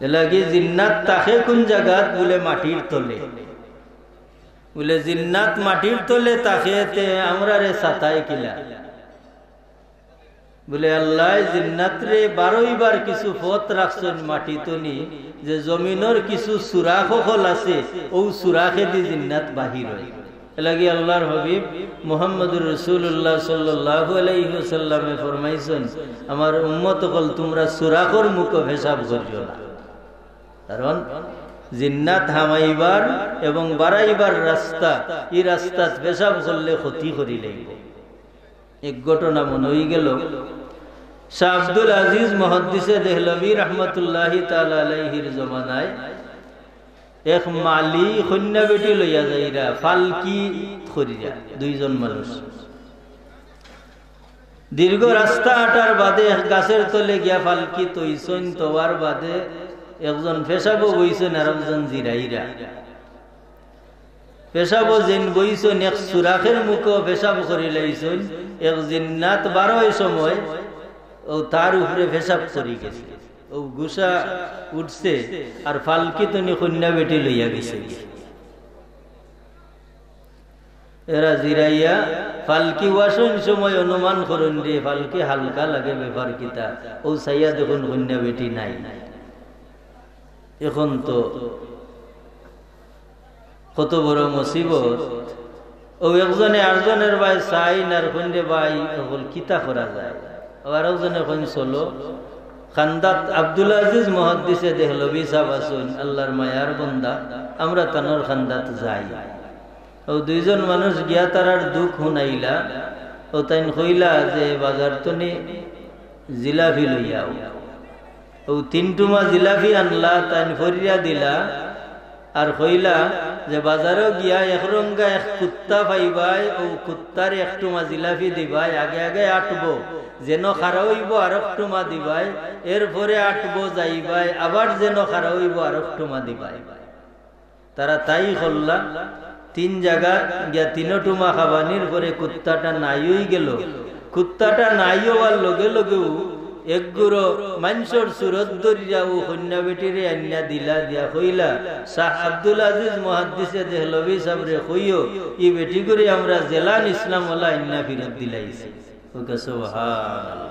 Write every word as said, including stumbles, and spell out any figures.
এরলাগি জিন্নাত থাকে কুন জাগাত? বুলে মাটির তলে। বুলে জিন্নাত মাটির তলে থাকে, তে আমরারে সাতায় কিলা? বুলে আল্লায় জিন্নাতরে বারইবার কিছু পথ রাখছইন মাটিত নি, যে জমিনর কিছু সুরাখ অকল আছে, অউ সুরাখেদি জিন্নাত বাহির অয়। এরলাগি আল্লার হাবিব মুহাম্মদুর রাসূলুল্লাহ সাল্লাল্লাহু আলাইহি ওয়াসাল্লামে ফরমাইছইন, "আমার উম্মত অকল, তুমরা সুরাখর মুখো পেশাব করিও না।" কারণ জিন্নাত হামাইবার এবং বারাইবার রাস্তা, ই রাস্তাত পেশাব করলে ক্ষতি করিলাইবো। এক ঘটনা মনো অইগেলো, শাহ আব্দুল আজিজ মুহাদ্দিসে দেহলভী রহমতুল্লাহি তাআলা আলাইহির জমানায় এক মালি কইন্যা বেটি লইয়া যাইরা, ফালকি করিয়া দুইজন মানুষ। দীর্ঘ রাস্তা আটার বাদে এক গাছর তলে গিয়া ফালকি তইছইন, তওয়ার বাদে একজন পেশাবো বইছইন আর একজন জিরাইরা। পেশাবো যেইন বইছইন, এক সুরাখর মুখো পেশাব করিলাইছইন, এক জিন্নাত বারয় সময় অউ তার উপরে পেশাব করি গেছে। অউ গুসা উঠছে আর ফালকি তনি কইন্যা বেটি লইয়া গেছে। এরা জিরাইয়া ফালকি ওয়াশইন সময় অনুমান করইন রে, ফালকি হালকা লাগে, ব্যাপার কিতা? অউ চাইয়া দেখইন কইন্যা বেটি নাই। এখন তো কত বড় মুসিবত। অউ একজনে আরজনর বায় চাইন আর কইন রে, "ভাই, অখন কিতা করা যায়?" আবার একজনে কইন, "চলো, খান্দাত আব্দুল আজিজ মুহাদ্দিসে দেহলভী সাব আছইন, আল্লার মায়ার বন্দা, আমরা তানর খান্দাত যাই।" অউ দুইজন মানুষ গিয়া তারার দুখ হুনাইলা। অউ তাইন কইলা যে, "বাজার তনি জিলাফি লইয়া আও।" অউ তিন টুমা জিলাফি আনলা, তাইন ফরিয়া দিলা, আর কইলা যে, "বাজারো গিয়া এক রঙ্গা এক কুত্তা পাইবায়, অউ কুত্তার এক টুমা জিলাফি দিবায়, আগে আগে আটবো, যেন খাড়া অইবো আরক টুমা দিবায়, এরপরে আটবো যাইবায়, আবার যেন খাড়া অইবো আরক টুমা দিবায়।" তারা তাই করলা। তিন জাগা গিয়া তিনো টুমা খাবানির পরে কুত্তাটা নাই অইগেলো। কুত্তাটা নাই অওয়ার লগে লগেউ এক গুরু মানষর সুরত ধরিয়া অউ কইন্যা বেটিরে আনিয়া দিলা, দিয়া কইলা, "শাহ আব্দুল আজিজ মুহাদ্দিসে দেহলভী সাবরে কইও, ই বেটিগুরে আমরা যেলা নিছলাম অলা আনিয়া ফিরত দিলাইছি।" ওকে সুবহানাল্লাহ।